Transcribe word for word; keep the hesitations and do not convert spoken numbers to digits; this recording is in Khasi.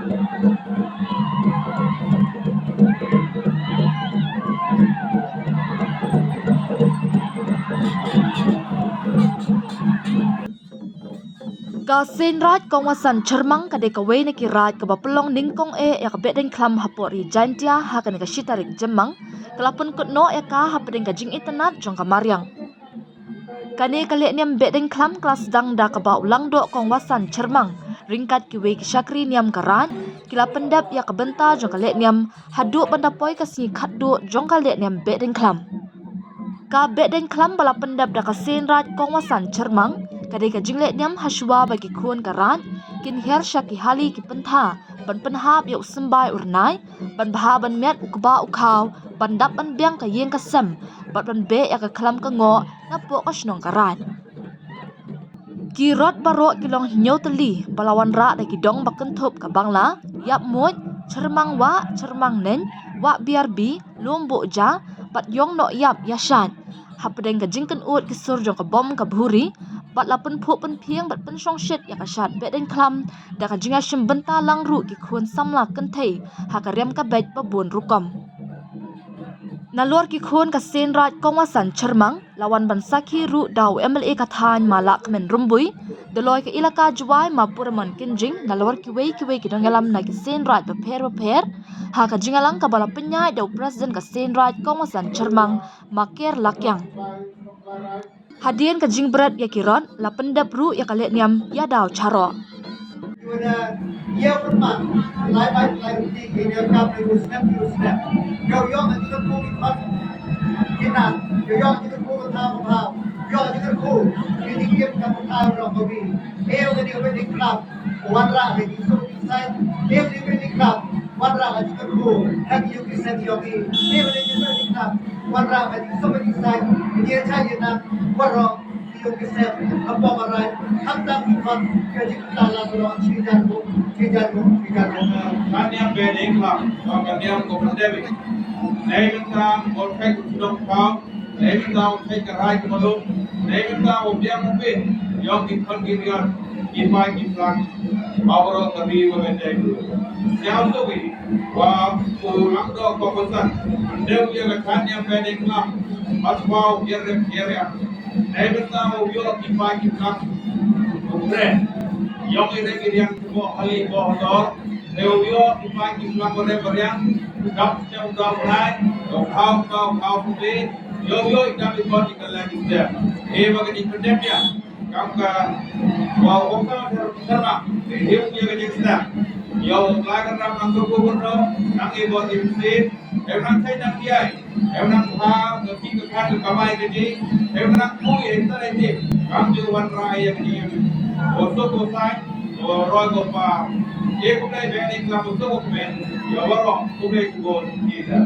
Ka Seiñ Raij Kong Wasan Chyrmang ka dei kawei na ki raij kaba pynlong nyngkong eh ïa ka Behdeiñkhlam hapoh ri Jaintia. Ha kane ka shi tarik Jymmang ka la pynkut noh ïa ka hapdeng ka jingitynnad jong ka mariang. Kane ka lehniam Behdeiñkhlam ka la sdang da kaba u Langdoh Kong Wasan Chyrmang ryngkat kiwei ki shakri niam ka raij ki la pyndep ïa ka bynta jong ka lehniam haduh ban da poi ka sngi khatduh jong ka lehniam Behdeiñkhlam. Ka Behdeiñkhlam ba la pyndep da ka Seiñ Raij Kong Wasan Chyrmang ka dei ka jinglehniam hashwa ba ki khun ka raij kin hiar sha ki hali ki pyntha ban pynhap ïa u symbai u rnai, ban bha ban miat u kba u khaw, ban dap ban biang ka ïing ka sem bad ban beh ïa ka khlam ka ngoh napoh ka shnong ka raij. Ki rot baroh ki long hynñiew tylli ba la wanrah da ki dong ba kynthup ka Bangla, Ïap Muid, Chyrmang Wah, Chyrmang Neng, Wah Biar Bi, Lum Buh Ja bad Ïong Noh Ïap Ïa Shad. Hapdeng ka jingkynnoh ki sur jong ka bom ka bhuri bad la pynphuh pynphieng bad pynshongshit ïa ka shad Behdeiñkhlam da ka jingïashim bynta lang ruh ki khun samla kynthei ha ka riam ka beit ba bun rukom. Nalor ki khun ka Seiñ Raij Kong Wasan Chyrmang la wan ban sakhi ruh da u M L A ka thaiñ ma Lahkmen Rymbui, Doloi ka Elaka Jowai ma Puramon Kynjing, nalor kiwei kiwei ki nongïalam na ki Seiñ Raij bapher bapher ha ka jingïalang kaba la pynïaid da u President ka Seiñ Raij Kong Wasan Chyrmang ma Ker Lakiang. Hadien ka jingbret ïa ki rot la pyndep ruh ïa ka lehniam Ïadaw Charoh. Wanrah ha ki suk ki saiñ, Behdeiñkhlam, wanrah ha ki suk ki saiñ, Behdeiñkhlam, wanrah ha ki suk ki saiñ, ki jingïatai ïa nang waroh ki ïing ki sem hapoh Mawlai, khamtam ki khon, ka jingkylla baroh, ki jar bun, ki jar bun, ki jar bun. Ka niam Behdeiñkhlam, ka niam ko pandemic. Dei mynta ko thait u shnong Phaw, dei mynta u thait ka raij ka Mawlai, dei mynta u biang u bit ïong ki khon ki riat, ki pai ki plang, ba waroh ka ri ba Behdeiñkhlam. Sngewthuh ïa u Langdoh Kong Wasan, ym dei ïa ka thad niam Behdeiñkhlam, ba shuwa u ïa rep ïa riam. Dei mynta u ïoh ki pai ki plang u kren. Ïong i rep i riang ki boh hali boh dor. Dei u ïoh ki pai ki plang u rep u riang. Dap stem dap rai. Dap hau kau hau putih. Ïoh ïoh i dap i bot i kala ki stem. Ïa ba ka dei pyndep ïa. Kam ka wa u kong ka ter ter ba. Dei ïoh ïa ka dei stem. Ïoh lai ka ram nang ka bubur no. Nang i bot i stem. Em nang thait nang diai, em nang pha ka ki ka khan ka kamai ka ji, em nang pui em ta dei ti, kam ju wanrah ïa ka ji em. Ko suk ko sai, ko roi ko pa. Ye kumne Behdeiñkhlam ko suk ko kmen, ïa waroh kumne ko bun ki da.